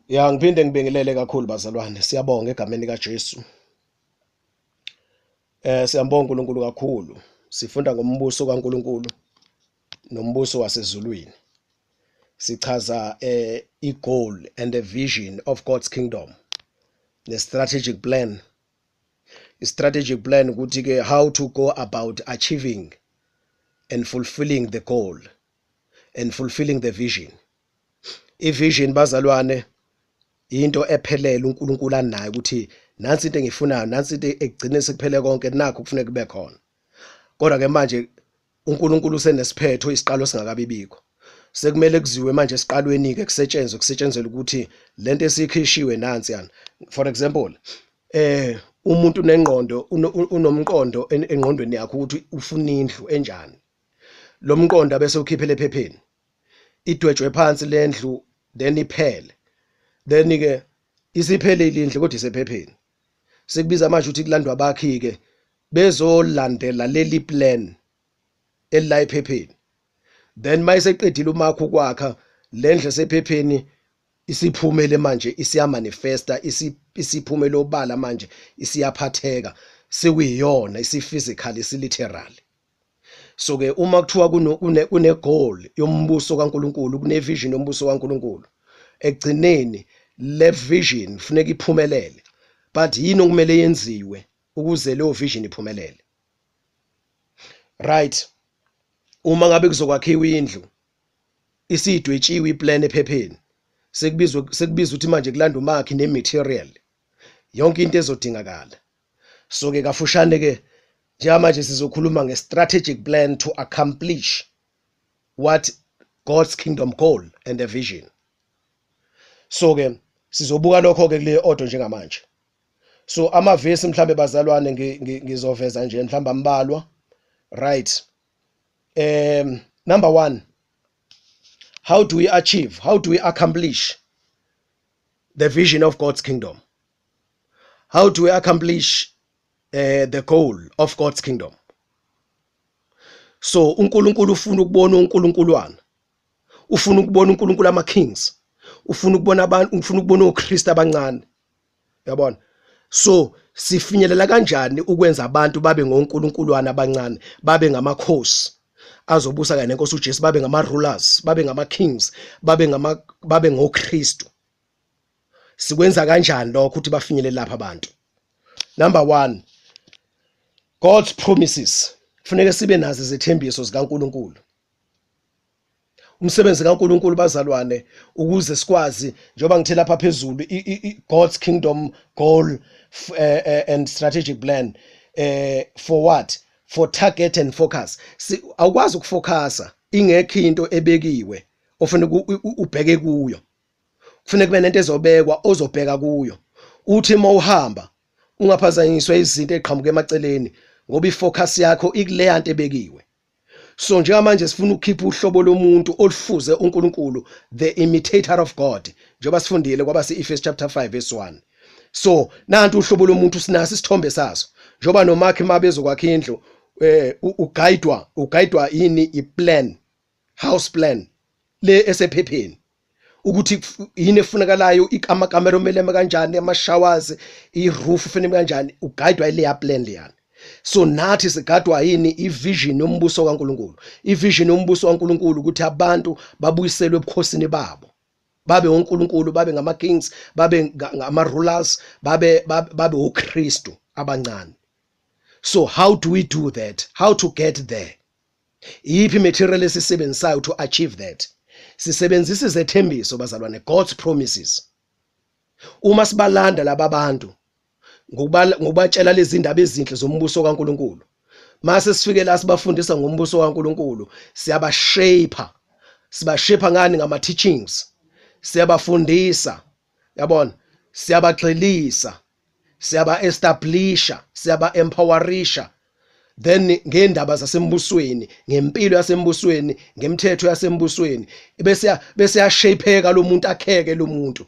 Ya, ngiphinde ngibingelele kakhulu bazalwane. Siyabonga egameni likaJesu. Siyambonga uNkulunkulu kakhulu. Sifunda ngombuso kaNkulunkulu nombuso wasezulwini. Sichaza i-goal and the vision of God's kingdom. The strategic plan. I-strategic plan ukuthi ke how to go about achieving and fulfilling the goal and fulfilling the vision. I-vision bazalwane into ephelele uNkulunkulu anayo ukuthi nansi into engifunayo, nansi into egcine sekuphele konke, nakho kufuneka kube khona. Kodwa ke manje uNkulunkulu usenesiphetho, isiqalo singakabibikho. Sekumele kuziwe manje esiqalweni ke, kusetshenzwe, kusetshenzelwe ukuthi lento esikhishiwe nansi yana. For example, umuntu unengqondo, unomqondo engqondweni yakhe ukuthi ufuna indlu enjani. Lo mqondo abese ukhiphele ephepheni, idwetshwe phansi lendlu, then iphele. Then ke isiphelile indlu kodwa isephepheni. Sekubiza manje ukuthi kulandwa abakhi ke bezolandela leli plan elila ephepheni. Then mayiseqedile umakho ukwakha lendlu esephepheni, isiphumele manje, isiyamanifesta, isiphumele obala manje, isiyaphatheka, sekuyiyona, isi-physical, isi-literal. So ke uma kuthiwa kune goal yombuso kaNkuluNkulu, kune vision yombuso kaNkuluNkulu, ekugcineni le vision kufuneka iphumelele. But yini okumele yenziwe ukuze leyo vision iphumelele? Right, uma ngabe kuzokwakhiwa indlu, isidwetshiwe iplan ephepheni, sekubizwa ukuthi manje kulanda umakhi ne-material, yonke into ezodingakala. So ke kafushane ke njengamanje sizokhuluma nge-strategic plan to accomplish what? God's kingdom goal and the vision. So ke sizobuka lokho ke kule audio njengamanje. So amavesi mhlambe bazalwane ngizoveza nje mhlambe ambalwa. Right, number 1, how do we achieve, how do we accomplish the vision of God's kingdom? How do we accomplish the goal of God's kingdom? So uNkulunkulu ufuna ukubona uNkulunkulwana, ufuna ukubona uNkulunkulu ama kings, ufuna ukubona abantu, ufuna ukubona oKristu abancane, yabona. So sifinyelela kanjani ukwenza abantu babe ngoNkulunkulwana abancane, babe ngamakhosi azobusa kanye nenkosi uJesu, babe ngama rulers, babe ngama kings, babe ngoKristu? Sikwenza kanjani lokho ukuthi bafinyelele lapha abantu? Number 1, God's promises. Kufuneka sibe nazo izethembiso zikaNkuluNkulu. Umsebenzi kaNkuluNkulu bazalwane, ukuze sikwazi, njengoba ngithe lapha phezulu, God's kingdom goal and strategic plan, for what? For target and focus. Awukwazi ukufocusa ingekho into ebekiwe ofanele ubheke kuyo. Kufanele kube nento ezobekwa ozobheka kuyo, uthi mawuhamba ungaphazanyiswa izinto eziqhamuka emaceleni, ngoba ifocus yakho ikuleya nto ebekiwe. So njengamanje sifuna ukukhipha uhlobo lomuntu olufuze uNkulunkulu, the imitator of God, njengoba sifundile kwabase Ephesians chapter 5 verse 1. So nantu uhlobo lomuntu, sinaso isithombe saso. Njengoba nomakhi mabezokwakha indlu, uguidwa yini? Iplan, house plan le esephepheni, ukuthi yini efunekalayo, amakamera omele kanjani, ama showers, i-roof ufanele kanjani, uguidwa ile plan leyana. So nathi sigadwa yini? I-vision yombuso kaNkuluNkulu. I-vision yombuso kaNkuluNkulu ukuthi abantu babuyiselwe ebukhosini babo, babe oNkulunkulu, babe ngama kings, babe ngama rulers, babe oKristu abancane. So how do we do that? How to get there? Iyiphi material esisebenzisayo to achieve that? Sisebenzisa izethembiso bazalwane, God's promises. Uma sibalanda laba bantu ngokubatshela lezi ndaba ezinhle zombuso kaNkuluNkulu, mase sifike la sibafundisa ngombuso kaNkuluNkulu, siyabashape. Sibashape ngani? Ngama teachings. Siyabafundisa, yabona, siyabagxilisa, siyaba establisha, siyaba empowerisha then ngendaba zasembusweni, ngempilo yasembusweni, ngemthetho yasembusweni, bese yashapeka lo muntu, akheke lo muntu,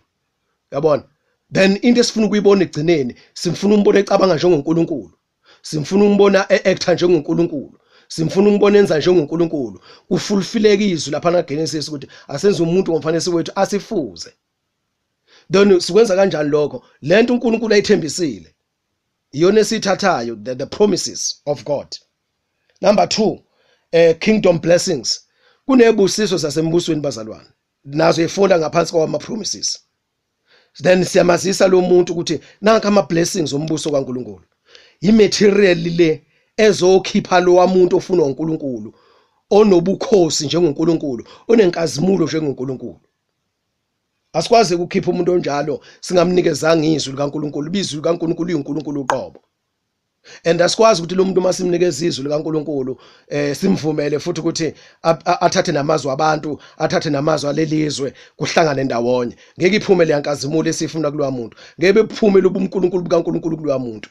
yabona. Then into esifuna ukuyibona egcineni, simfuna umbona ecabanga njengoNkulunkulu, simfuna umbona eacta njengoNkulunkulu, simfuna umbona enza njengoNkulunkulu. Kufulfileka izwi lapha na Genesis ukuthi asenze umuntu ngomfanekiso wethu, asifuze. Then sikwenza kanjani lokho? Lento uNkulunkulu ayithembisile iyona esithathayo, the promises of God. Number 2, kingdom blessings. Kunebusiso zasembusweni bazalwane, nazo ifola ngaphansi kwama promises. Then siyamazisa lo muntu ukuthi nanka ama blessings ombuso kaNkuluNkulu, imaterial le ezokhipha lo wamuntu ofunwa uNkulunkulu, onobukhosi njengoNkulunkulu, onenkazimulo njengoNkulunkulu. Asikwazi ukukhipha umuntu onjalo singamnikezanga izwi likaNkuluNkulu. Izwi likaNkuluNkulu uyiNkulunkulu uqobo, and asikwazi ukuthi lo muntu uma simnikeza izwi likaNkuluNkulu simvumele futhi ukuthi athathe namazwi abantu, athathe namazwi alelizwe, kuhlangane ndawonye. Ngeke iphume le yankazimulo esifuna kulowa muntu, ngeke bephume lobuNkulunkulu bukaNkulunkulu kulowa muntu.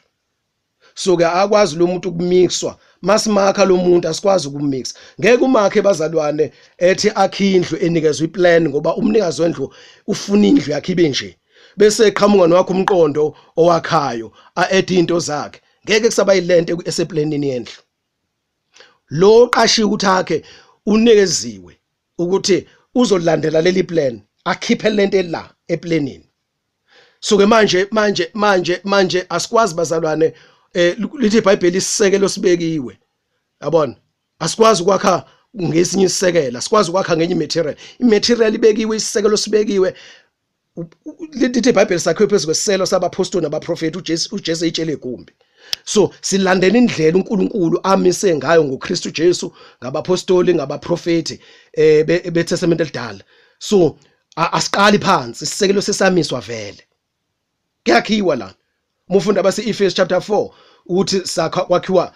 So ke akwazi lo muntu ukumixwa. Masimakha lo muntu asikwazi ukumix. Ngeke umakhe bazalwane ethi akhe indlu enikezwe iplan, ngoba umnikazi wendlu ufuna indlu yakhe ibe nje, bese eqhamuka nowakho umqondo owakhayo, a-add into zakhe. Ngeke kusaba yilento eseplanini yendlu. Lo qashiwe ukuthi akhe unikeziwe ukuthi uzolandela leli plan, akhiphe lento ela eplanini. So ke manje asikwazi bazalwane, lithi iBhayibheli isisekelo sibekiwe, yabona. Asikwazi ukwakha ngesinye isisekelo, asikwazi ukwakha ngenye imaterial. Imaterial ibekiwe, isisekelo sibekiwe. Lithi iBhayibheli sakhiwe phezu kwesiselo sabapostoli nabaprofeti, uJesu eyitshele igumbi. So silandela indlela uNkulunkulu amise ngayo ngoKristu Jesu, ngabapostoli, ngabaprofeti beTestament elidala. So asiqali phansi, isisekelo sesamiswa vele, kuyakhiwa la. Mufunda base Ephesians chapter 4 ukuthi sakha kwakhiwa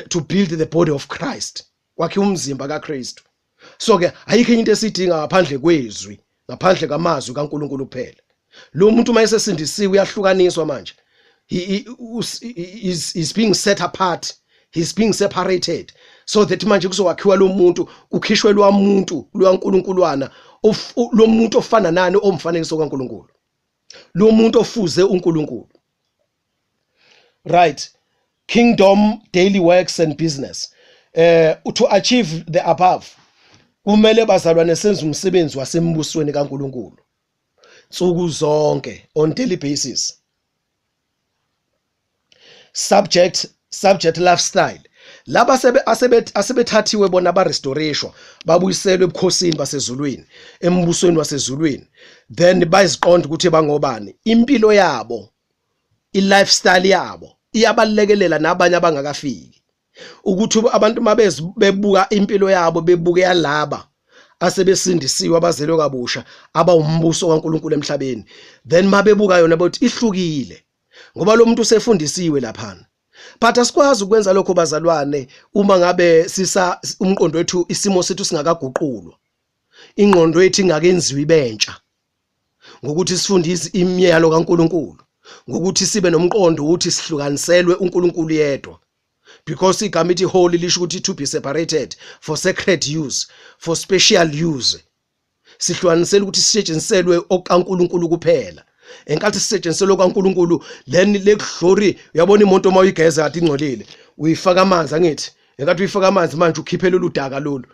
to build the body of Christ, kwakhiwa umzimba kaKristu. So ke ayikho enye into esidinga ngaphandle kwezwi, ngaphandle kwamazwi kaNkulunkulu kuphela. Lo muntu uma esesindisiwe uyahlukaniswa manje, he is being set apart, he's being separated, so that manje kuzowakhiwa lo muntu, kukhishwe lo muntu lwaNkuluNkulwana, lo muntu ofana nani, omfanekiso kaNkuluNkulu, lo muntu ofuze uNkulunkulu. Right, kingdom daily works and business. To achieve the above, kumele bazalwane senze umsebenzi wasembusweni kaNkuluNkulu nsuku zonke, on daily basis. Subject lifestyle. Laba asebethathiwe bona ba restoration, babuyiselwe ebukhosini basezulwini, embusweni wasezulwini, then bayiziqonda ukuthi bangobani. Impilo yabo, i-lifestyle yabo iyabalekelela nabanye abangakafiki, ukuthi abantu mabezi bebuka impilo yabo, bebuke yalaba asebesindisiwe, abazelwe kabusha, abawumbuso kaNkuluNkulu emhlabeni, then mabebuka yona bothi ihlukile, ngoba lo muntu usefundisiwe laphana. But asikwazi ukwenza lokho bazalwane uma ngabe sisa umqondo wethu, isimo sethu singakaguqulwa, ingqondo yethu ingakenziwa ibentsha ngokuthi sifundise imiyalo kaNkuluNkulu, ngokuthi sibe nomqondo ukuthi sihlukaniselwe uNkulunkulu yedwa, because igama ithi holy lisho ukuthi to be separated for sacred use, for special use. Sihlukanisela ukuthi sisetshenziselwe okaNkuluNkulu kuphela. Enkathi sisetshenziselwe kaNkuluNkulu, then le glory, uyabona imoto uma uyigeza kade ingcolile, uyifaka amanzi, angithi? Enkathi uyifaka amanzi manje ukhiphe lolu daka lolu,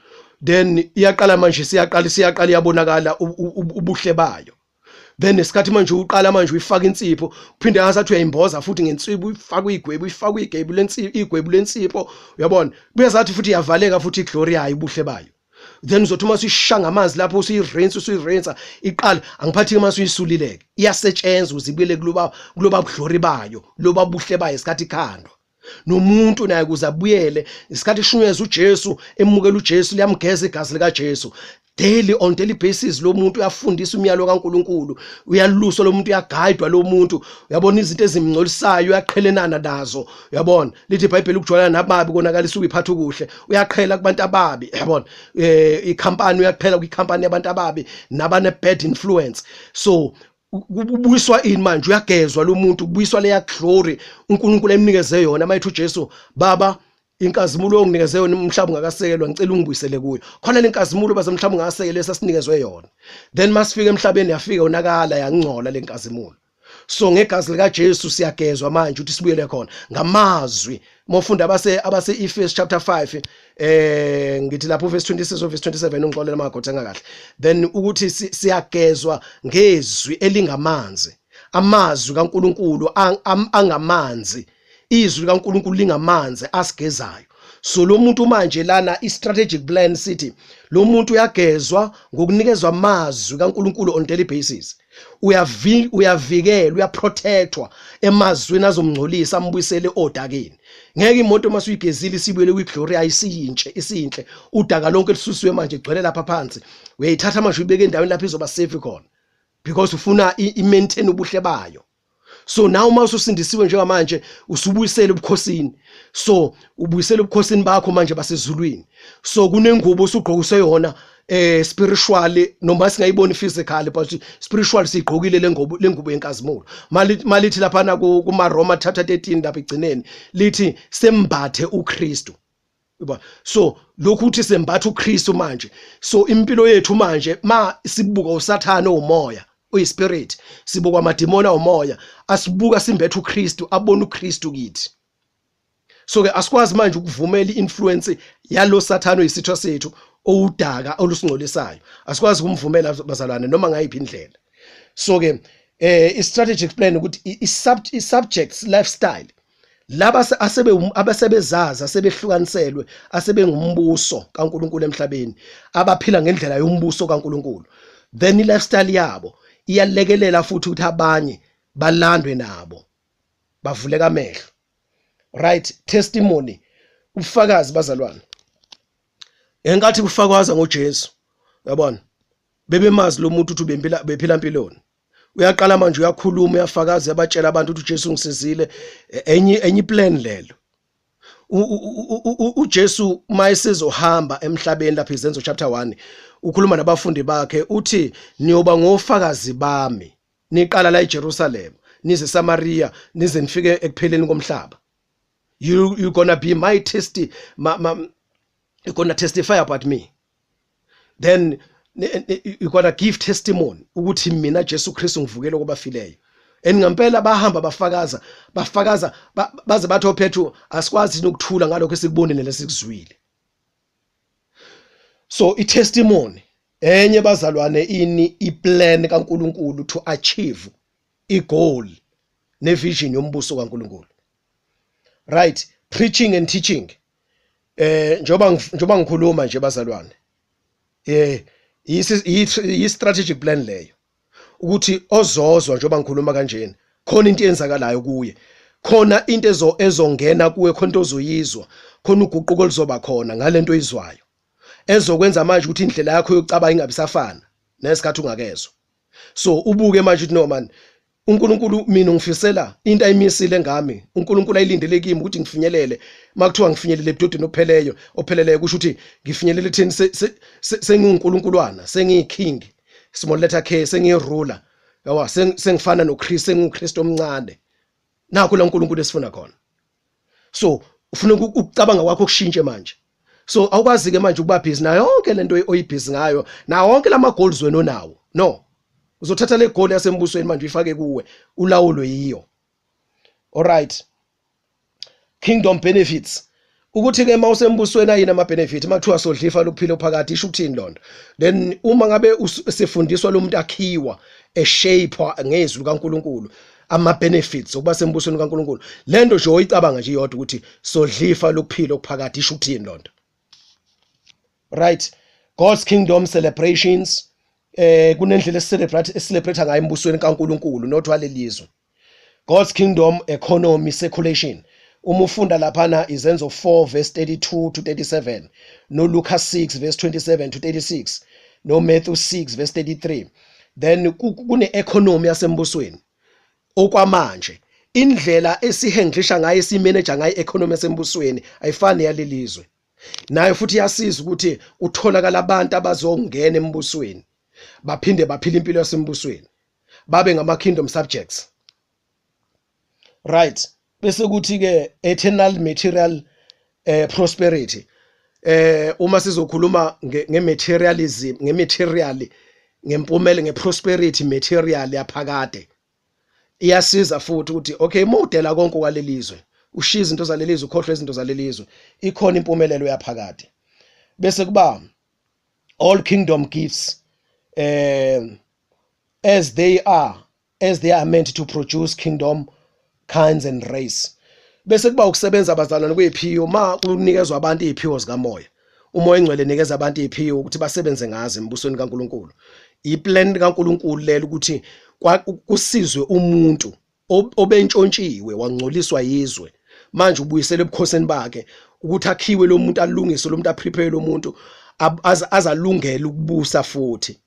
then iyaqala manje, siyaqala iyabonakala ubuhle bayo. Then nesikhathi manje uqala manje uyifaka insipho, uphinde ngasathi uyayimboza futhi ngensipho, uyifaka uyigwebu, uyifaka uyigwebu lensipho, igwebu lensipho, uyabona, kubuye zathi futhi iyavaleka futhi iglory yayo, ubuhle bayo. Then uzothi uma usuyisha ngamanzi lapho, usuyirinse, usuyirinsa iqala, angiphathi uma usuyisulileke, iyasetshenzwa ukuze ibuyele kuloba glory bayo, loba buhle bayo isikhathi ikhandwa. Nomuntu naye kuze abuyele isikhathi eshunyezwa uJesu, emukela uJesu, liyamgeza igazi likaJesu daily, on daily basis. Lo muntu uyafundisa umyalo kaNkuluNkulu, uyaluswa lo muntu, uyagayidwa lo muntu, uyabona, izinto ezimngcolisayo uyaqhelenana nazo, uyabona. Lithi iBhayibheli ukujwayelana nababi konakalisa ukuyiphatha okuhle. Uyaqhela kubantu ababi, uyabona, ikhampani, uyaqhela kwikhampani yabantu ababi nabane bad influence. So ubuyiswa ini manje? Uyagezwa lo muntu, kubuyiswa leya glory uNkulunkulu emnikeze yona. Mayithi uJesu, "Baba, inkazimulo onginikeze yona umhlaba ungakasekelwa, ngicela ungibuyisele kuyo." Khona lenkazimulo baze mhlaba ungakasekelwa esasinikezwe yona, then masifika emhlabeni yafika yonakala, yangcola lenkazimulo. So ngegazi lika Jesu siyagezwa manje ukuthi sibuyele khona ngamazwi. Mofunda abase Efes chapter 5, ngithi lapho verse 26 or verse 27, ungixolela magothenga kahle, then ukuthi siyagezwa ngezwi elingamanzi, amazwi kaNkuluNkulu angamanzi. Izwi kaNkuluNkulu lingamanzi asigezayo. So lo muntu manje lana, i-strategic plan sithi lo muntu uyagezwa ngokunikezwa amazwi kaNkuluNkulu on daily basis. Uyavikela, uyaprotectwa emazwini azomngcolisa ambuyisele odakeni. Ngeke imoto masuyigezile isibuyele kwiglory, ayisiyintshe isiyinhle, udaka lonke lisusiwe manje igcwele lapha phansi. Uyayithatha manje uyibeke endaweni lapho izoba safe khona because ufuna i-maintain ubuhle bayo. So now uma ususindisiwe njengamanje, usubuyisele ubukhosini, so ubuyisele ubukhosini bakho manje basezulwini. So kunengubo osugqokise yona spiritually, noma singayiboni physically, but spiritually sigqokile lengubo yenkazimulo. Malithi lapha na kuma Roma chapter 13 lapha igcineni, lithi sembathe uKristu. Yabo, so lokhu uthi sembatha uKristu manje. So impilo yethu manje, ma sibuka uSathane umoya uyispirit, sibuka amadimoni omoya, asibuka simbethe uKristu, abona uKristu kithi. So ke asikwazi manje ukuvumela i-influence yalo Sathane oyisitho sethu owudaka olusingcolisayo. Asikwazi ukumvumela, bazalwane, noma ngayiphi indlela. So ke i-strategic plan ukuthi i-subjects lifestyle, laba asebe abasebezazi, asebehlukaniselwe, asebengumbuso kaNkuluNkulu emhlabeni, abaphila ngendlela yombuso kaNkuluNkulu, then i-lifestyle yabo iyalekelela futhi ukuthi abanye balandwe nabo bavuleka amehlo. Right, testimony, ubufakazi, bazalwane. Ngenkathi kufakaza ngoJesu, uyabona, bebemazi lo muntu ukuthi ubempila bephila impiloni. Uyaqala manje uyakhuluma, uyafakaza, uyabatshela abantu ukuthi uJesu ungisizile. Enye plan lelo. uJesu mayesezohamba emhlabeni, lapha iZenzo chapter 1, ukhuluma nabafundi bakhe, uthi niyoba ngofakazi bami, niqala la eJerusalem, nize Samaria, nize nifike ekupheleni komhlaba. You gonna be my testi ma, ma, you gonna testify about me, then you gonna give testimony ukuthi mina Jesu Kristu ngivukele kwabafileyo. And ngempela bahamba bafakaza, bafakaza baze bathi oPetru, asikwazi ukuthula ngalokho esikubonile lesikuzwile. So i-testimony enye, bazalwane, ini iplan kaNkuluNkulu to achieve igoal nevision yombuso kaNkuluNkulu. Right, preaching and teaching. Njoba ngikhuluma nje, bazalwane, yi strategic plan leyo, ukuthi ozozwa njengoba ngikhuluma kanjena, khona into eyenzakalayo kuye, khona into ezongena kuwe, khona into ozoyizwa, khona uguquko oluzoba khona ngalento oyizwayo, ezokwenza manje ukuthi indlela yakho yokucabanga ingabi safana nesikhathi ungakezwa. So ubuke manje ukuthi no man, uNkulunkulu mina ungifisela into ayimisile ngami, uNkulunkulu ayilindele kimi ukuthi ngifinyelele. Makuthiwa ngifinyelele ebudodeni opheleyo opheleleyo, kusho ukuthi ngifinyelele ekutheni sengiwuNkulunkulwana, sengiyi-king, small letter k, sengiyi-ruler, yawa, sengifana noChrist, senginguKristu omncane. Nakho la uNkulunkulu esifuna khona. So ufuna ukucabanga kwakho kushintshe manje. So awukwazi ke manje ukuba busy nayo yonke lento oyibusy ngayo, na wonke lama goals wena onawo. No, uzothatha le goal yasembusweni manje uyifake kuwe, ulawulo yiyo. Alright, kingdom benefits, ukuthi ke mawusembusweni ayini ama benefit? Makuthiwa sodlifa lokuphila phakathi, isho ukuthini lonto? Then uma ngabe sifundiswa lo muntu, akhiwa, eshapewa ngezwi likaNkuluNkulu, ama benefits okuba sembusweni kaNkuluNkulu, lento nje oyicabanga nje iyodwa ukuthi sodlifa lokuphila okuphakathi, isho ukuthini lonto? Right, God's kingdom celebrations. Kunendlela esicelebrate ngayo embusweni kaNkuluNkulu, not walelizwe. God's kingdom economy circulation. Uma ufunda laphana iZenzo 4 verse 32 to 37, no Luka 6 verse 27 to 36, no Matthew 6 verse 33, then kune economy yasembusweni. Okwamanje indlela esihandlisha ngayo, esimanage ngayo economy yasembusweni ayifani yalelizwe. Nayo futhi iyasiza ukuthi utholakala abantu abazongena embusweni, baphinde baphile impilo yasembusweni, babe ngama kingdom subjects. Right, bese kuthi ke eternal material prosperity. Uma sizokhuluma nge-materialism, nge-material, ngempumelo, nge-prosperity material yaphakade. Iyasiza futhi ukuthi okay, uma udela konke kwalelizwe, ushiya izinto zalelizwe, ukhohlwe izinto zalelizwe, ikhona impumelelo yaphakade. Bese kuba all kingdom gifts as they are meant to produce kingdom kinds and race. Bese kuba ukusebenza, abazalwane, kuyiphiwo. Ma kunikezwa abantu iziphiwo zikamoya, umoya engcwele nikeza abantu iziphiwo ukuthi basebenze ngazo embusweni kaNkuluNkulu. Iplan kaNkuluNkulu lelo ukuthi kusizwe umuntu obentshontshiwe, wangcoliswa yizwe, manje ubuyisele ebukhosini bakhe, ukuthi akhiwe lo muntu, alungiswe lo muntu, aprepare lo muntu azalungela ukubusa futhi,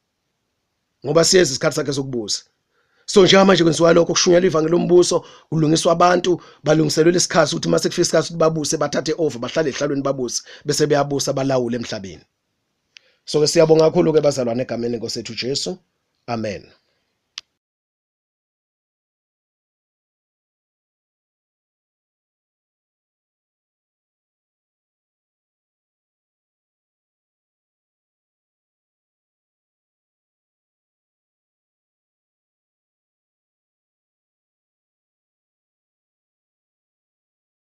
ngoba siyeza isikhathi sakhe sokubusa. So njengamanje kwenziwa lokho, kushunyelwa ivangeli lombuso, kulungiswa abantu, balungiselwe isikhathi ukuthi mase kufika isikhathi ukuthi babuse, bathathe over, bahlale ehlalweni, babuse, bese beyabusa, balawule emhlabeni. So ke siyabonga kakhulu ke, bazalwane, egameni lenkosi ethu Jesu. Amen.